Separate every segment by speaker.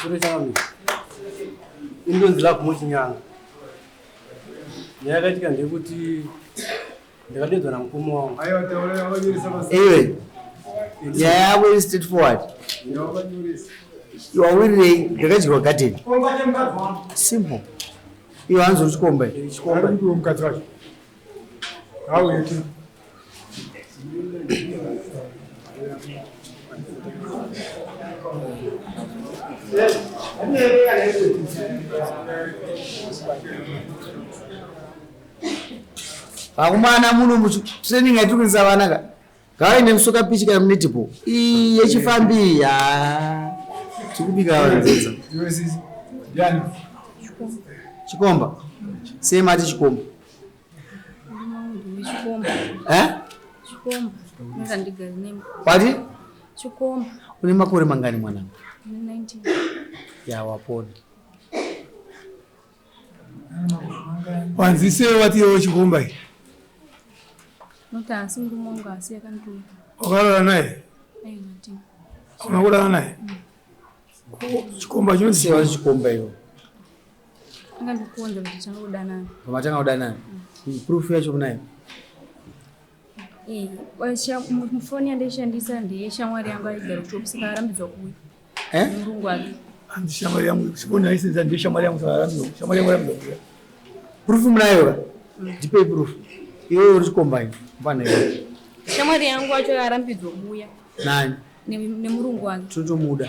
Speaker 1: Pamusoro changu indonzi Love Mochinyanga. Nyaya yakaitika ndeyekuti ndakadedzwa namukoma wangu.
Speaker 2: Iwe nyaya yako iri straight forward. Wawirirei ndakadyiwa garden. Simple. Iwe hanzi uri chikomba.
Speaker 1: Chikomba.
Speaker 3: Mukadzi wacho. Hauiti.
Speaker 2: Vakomana muno mutraining yatiri kuendesa vana ka ngavaende musoka pichi kana munetball iyi yechifambi ya tiri kubika vanzedza chikomba sei mati chikomba Eh? Wati?
Speaker 4: Chikomba.
Speaker 2: Une makore mangani mwanangu?
Speaker 4: 19.
Speaker 2: Ya wapona.
Speaker 3: Wanzi sei wati iwe chikomba iyi?
Speaker 4: Noti asi murume wangu asi akandituma.
Speaker 3: Wakarara naye?
Speaker 4: Aiwa ndini.
Speaker 3: Hauna kurara naye? Chikomba chinonzi
Speaker 2: Sei wati chikomba iwe?
Speaker 4: Akandikonza kuti tanga kudanana.
Speaker 2: Pamatanga kudanana. Proof yacho kunayo.
Speaker 4: Eh, foni yandaishandisa ndeyeshamwari yangu aigara kushop saka arambidzwa kuuya.
Speaker 2: Eh?
Speaker 4: Murungu wake.
Speaker 3: Hanzi shamwari yangu foni yaisenza ndiye shamwari yangu saka arambidzwa. Shamwari yangu arambidzwa kuuya.
Speaker 2: Proof munayo ka? Ndipei proof. Iwe uri chikomba iwe. Mfana iwe.
Speaker 4: Shamwari yangu acho arambidzwa kuuya
Speaker 2: Nani?
Speaker 4: Nemurungu wake.
Speaker 2: Tinotomuda.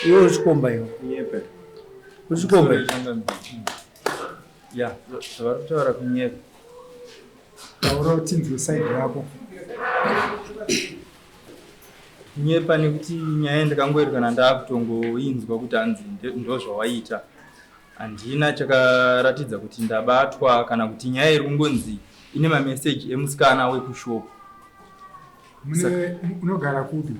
Speaker 2: Iwe uri chikomba iwe.
Speaker 5: Kunyepa.
Speaker 2: Uri chikomba iwe.
Speaker 5: Ya, zvavari kutaura kunyepa.
Speaker 3: Taura tinzwe side rako.
Speaker 5: Kunyepa nekuti nyaya ndakangoerekana ndakutongoinzwa kuti hanzi ndozvawaita. Handina chakaratidza kuti ndabatwa kana kuti nyaya iri kungonzi ine mameseji emusikana wekushopu.
Speaker 3: Mune unogara kupi?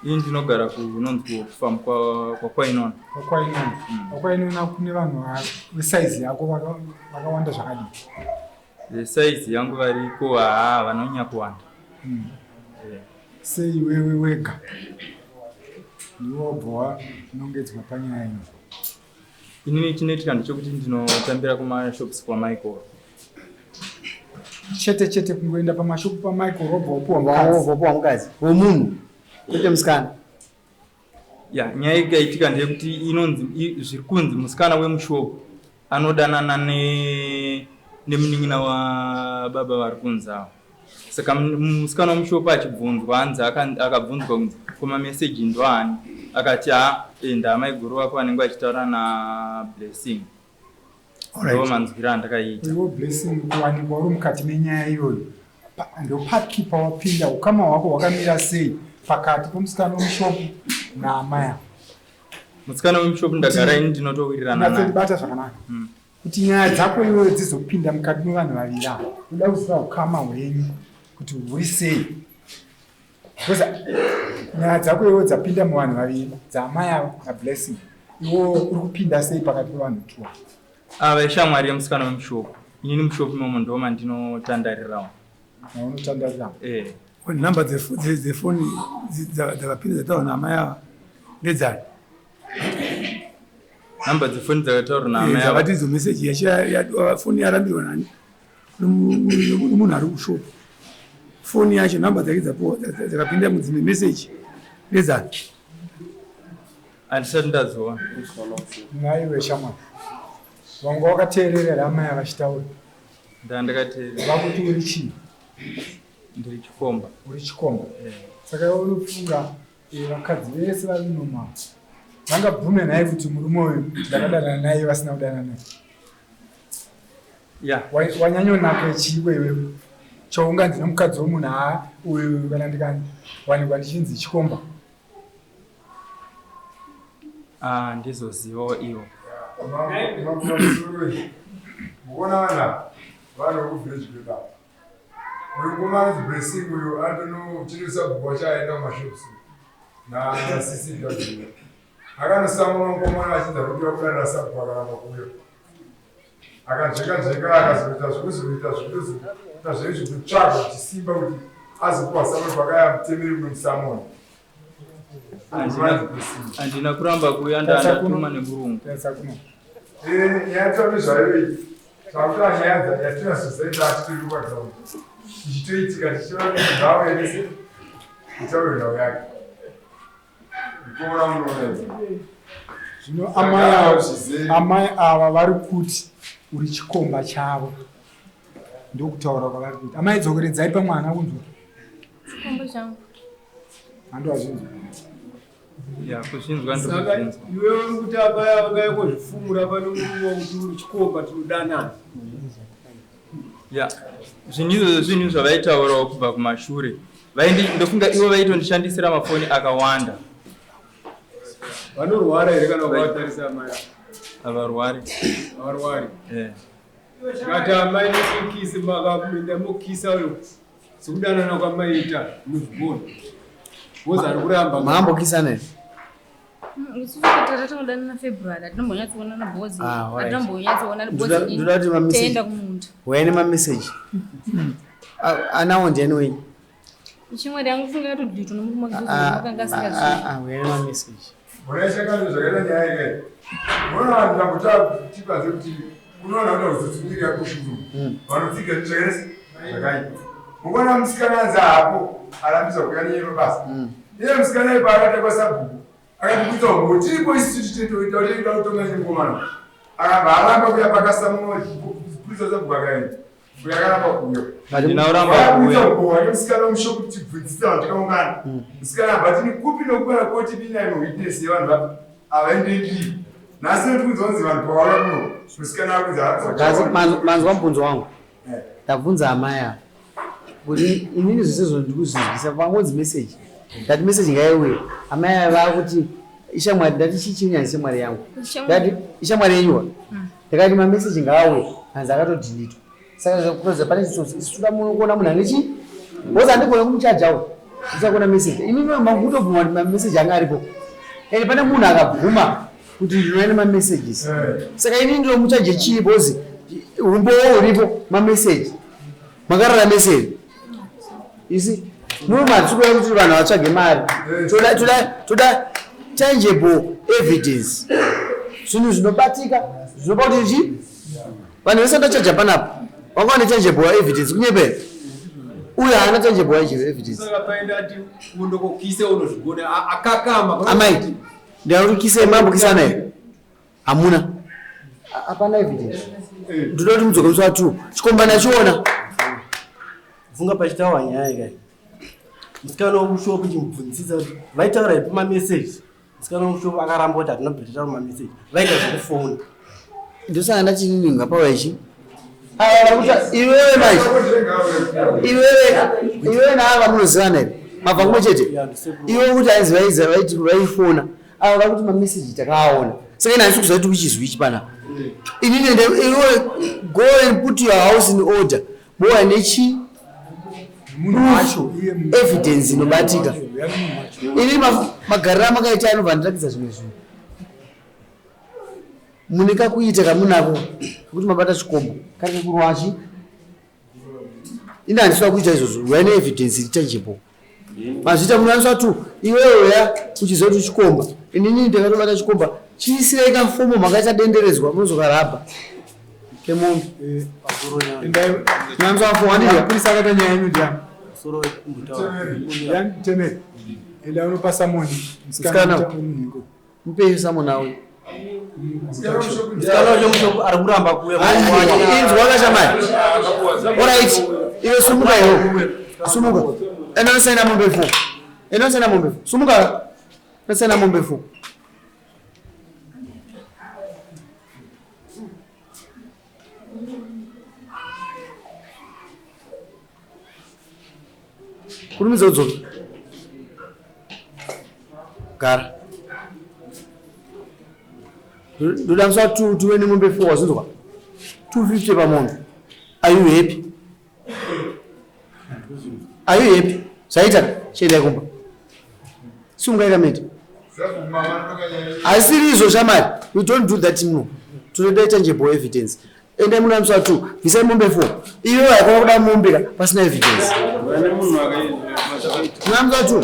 Speaker 5: Ini ndinogara kunonzi kufarm kwaKwainona.
Speaker 3: KwaKwainona. KwaKwainona kune vanhu vesaizi yako vakawanda zvakadii?
Speaker 5: Vesaizi yangu variko haa vanonyanya kuwanda.
Speaker 3: Sei iwewe wega ndiwe wabva wanongedzwa panyaya ino?
Speaker 5: Inini chinoitika ndechekuti ndinotambira kumashops kwaMichael.
Speaker 3: Chete chete kungoenda pamashopu paMichael wobva wapuwa mukadzi.
Speaker 2: Wapuwa mukadzi wemunhu kwete musikana.
Speaker 5: Ya, nyaya ikaitika ndeyekuti inonzi zviri kunzi musikana wemushopu anodanana nemunin'ina wababa vari kunzi avo. Saka musikana wemushopu achibvunzwa hanzi akabvunzwa kunzi ko mameseji ndoani, akati ha ndamaiguru vako vanenge vachitaura naBlessing. Ndo manzwiro andakaita.
Speaker 3: Iwe Blessing kuwanikwa uri mukati menyaya iyoyo ndopapi pawapinda? Ukama hwako hwakamira sei pakati pemusikana wemushopu naamai avo?
Speaker 5: Musikana wemushopu ndagara ini ndinotowirirana naye.
Speaker 3: Natsondibata zvakanaka. Kuti nyaya dzako iwewe dzizopinda mukati mevanhu vaviri ava, unoda kuziva ukama hwenyu kuti huri sei. Because nyaya dzako iwewe dzapinda muvanhu vaviri, dzaamai avo naBlessing, iwewe uri kupinda sei pakati pevanhu two?
Speaker 5: Ava ishamwari yemusikana wemushopu. Inini mushopu imomo ndo mandinotandarirawo.
Speaker 3: Maunotandarirawo?
Speaker 5: Eh.
Speaker 3: Nhamba dzefoni dzakapinda dzataurwa naamai ava ndedzani?
Speaker 5: Nhamba dzefoni dzakataurwa naamai ava.
Speaker 3: Dzakati idzo meseji yacho foni yarambirwa nani? Nomunhu ari kushopu. Foni yacho nhamba dzake dzapuwa dzakapinda mudzimwe meseji ndedzani?
Speaker 5: Handisati ndadziona.
Speaker 3: Nhaiwe shamwari, wanga wakateerera amai ava vachitaura?
Speaker 5: Ndandakateerera.
Speaker 3: Vakuti uri chii?
Speaker 5: Ndiri chikomba.
Speaker 3: Uri chikomba? Saka iwe unofunga vakadzi vese vari muno vangabvume nhai kuti murume uyu ndakadanana naye vasina kudanana naye?
Speaker 5: Ya.
Speaker 3: Wanyanyonaka chiwe iwewe chaunganzi nemukadzi wemunhu haa uyu kana ndikawanikwa ndichinzi chikomba?
Speaker 5: Ah, ndizozivawo iwo.
Speaker 6: Mukuona vana vanhu vekuvillage kwedu apa. Uyu mukomana anonzi Blessing uyu anotonochinosa bhuku wacho aenda kumashops nasisi Gabriel. Akanosamura mukomana achinzi akudiwa kudanana sabhuku akaramba kuuya. Akanzvenga nzvenga akazoita zvekuzoita zvekuzoita zvekutsvaga chisimba kuti azopuwa samoni pakaya mutemeri mumwe musamoni.
Speaker 5: Handina kuramba kuuya ndandatuma nemurungu.
Speaker 6: Eh, nyaya tauri zvayo iyi takuta nyaya yatina society atitori kubaground ichitoitika tichiona kuti ngauye nese itaure nhau yake ikuona unoona
Speaker 3: Zvino amai ava vari kuti uri chikomba chavo, ndokutaura kwavari kuita. Amai, dzokeredzai pamwana kunzwa.
Speaker 4: Chikomba changu.
Speaker 3: Handowazvinzwa.
Speaker 5: Ya, kuzvinzwa
Speaker 1: Saka
Speaker 5: ndikuzvinzwa.
Speaker 1: iwewe uri kuti abaya vakauya kozvifumura pano murume kuti uri chikomba tinodanana.
Speaker 5: Ya, zvinhu izvozvo zvinhu zvavaitaurawo kubva kumashure. Ndofunga ivo vaitondishandisira mafoni akawanda.
Speaker 1: Vanorwara here kana ukavatarisa amai?
Speaker 5: Havarwari.
Speaker 1: Havarwari.
Speaker 5: Eh.
Speaker 1: Ngati amai mukisi makaenda mukisa uyo sekudanana kwamaita munozvigona. Wozi ari kuramba.
Speaker 2: Maambokisana here?
Speaker 4: Isusu tata tinodanana February, hatinombonyatsoonana bhozi.
Speaker 2: Ah, alright.
Speaker 4: Hatinombonyatsoonana bhozi.
Speaker 2: Ndoda kuti mameseji.
Speaker 4: Toenda kumunda.
Speaker 2: Uyai nemameseji. Anawo ndiani wenyu?
Speaker 4: Shamwari yangu funga yatodhitwa nomurume wake akanga asingazvii.
Speaker 2: Uyai nemameseji.
Speaker 6: Muna zvakaita nyaya ikai unoona vanhu vambotipadze kuti unoona kuda kuzotsunyirira kushuru vanotsiga zvakaita zvakaipa. Mukuona musikana anzi hapo arambisa kuuya nenyaya basa, iye musikana ipa akatekwa sabhuku akati kuita uko tiripo isusu titoita kutonga nemukomana akabva aramba kuya pakasamwa purisa sabhuku akaenda kuya akaramba kuuya.
Speaker 5: Handina kuramba kuuya.
Speaker 6: Kuuya musikana mushopu tibvunzisa vanhu takaungana. Musikana abva tini kupi nokubara koti bina witness yevanhu vapi havaendeki. Nhasi notikunzwa kunzi vanhu pavauya kuno musikana akunzi
Speaker 2: Kasi manzwa mubvunzo wangu. Ndabvunza amai ava kuti inini zvese zvo ndikuzvinzwisa pangonzi meseji. Ndati meseji ngaiuye. Amai ava vakuti ishamwari, ndati chii chinyanzi shamwari yangu. Ndati ishamwari yenyuwa. Ndakati mameseji ngaauye, hanzi akatodhilitwa. Saka kutoza pane chitsotsi, isu toda kuona munhu ane chii? Because handigone kumuchajawo. Ndichakuona meseji. Inini makutobvuma kuti mameseji anga aripo. Ende pane munhu akabvuma kuti ndinouya nemamessages. Saka inini ndinomuchaje chii because umbowo huripo mameseji. Makarara meseji. You see? Murume hatisi kuda kuti vanhu vatsvage mari. Toda tangible evidence. Zvinhu zvinobatika, zvinopa kuti chii? Vanhu vese ndachaja panapa. Wanga wane tangible evidence kunyepera. Uyu haana tangible evidence.
Speaker 1: Saka paenda ati undokokise unozvigona akakama.
Speaker 2: Amai, ndaurikise mambokisana here? Hamuna. Hapana evidence. Ndoda kuti mudzoke musi wa 2. Chikomba ndachiona.
Speaker 1: Funga pachitaurwa nyaya ikai. Musikana wekushopu chimubvunzisa kuti vaitaura ipi mameseji. Musikana wekushopu akaramba kuti hatina kubvira taura mameseji. Vaita zvekufona.
Speaker 2: Ndosaka ndati inini ngapawa ichi. Iwewe manje. Iwewe naava munozivana here? Mabva kumwe chete. Iwe kuti ainzi vaiza vaiti vaifona. Ava vakuti mameseji takaaona. Saka ini handisi kuziva kuti which is which panapa. Inini iwe go and put your house in order. Mowa nechi
Speaker 3: Munhu wacho iye
Speaker 2: evidence inobatika. Ini magariro amakaita anobva andiratidza zvimwe zvinhu. Mune kakuita kamunako kuti mabata chikomba kari kekurwachi. Ini handiswa kuita izvozvo. Uyai neevidence iri tangible. Mazviita munowaniswa tu iwewe uya uchiziva kuti chikomba. Inini ndakatobata chikomba. Chiisirei kafomo makaita denderedzwa munozokarabha kemunhu. Munowaniswa fomo handiti?
Speaker 3: Mapurisa akaita nyaya yenyu ndiani?
Speaker 1: Soro kumbotaura.
Speaker 3: Ndiani Temeri? Enda unopa samoni.
Speaker 2: Musikana.
Speaker 3: Musikana.
Speaker 2: Mupei samoni auye.
Speaker 1: Musikana wacho mushopu ari kuramba kuuya.
Speaker 2: Inzwa kashamai. Alright. Iwe sumuka iwe. Sumuka. Enda unosaina mombe 4. Enda unosaina mombe 4. Sumuka. Unosaina mombe 4. Kurumidza udzoke. Gara. Ndoda musi wa 2 tuve nemombe 4 wazvinzwa? 250 pamombe. Are you happy? Are you happy? Zvaita chiendai kumba. Simukai kamete. Asiri izvo shamari. We don't do that muno. Tinoda tangible evidence. Endai muno musi wa 2 bvisai mombe 4. Iwe haikona kuda mombe ka pasina evidence.
Speaker 5: Pane munhu akaita.
Speaker 2: Tinamza tu.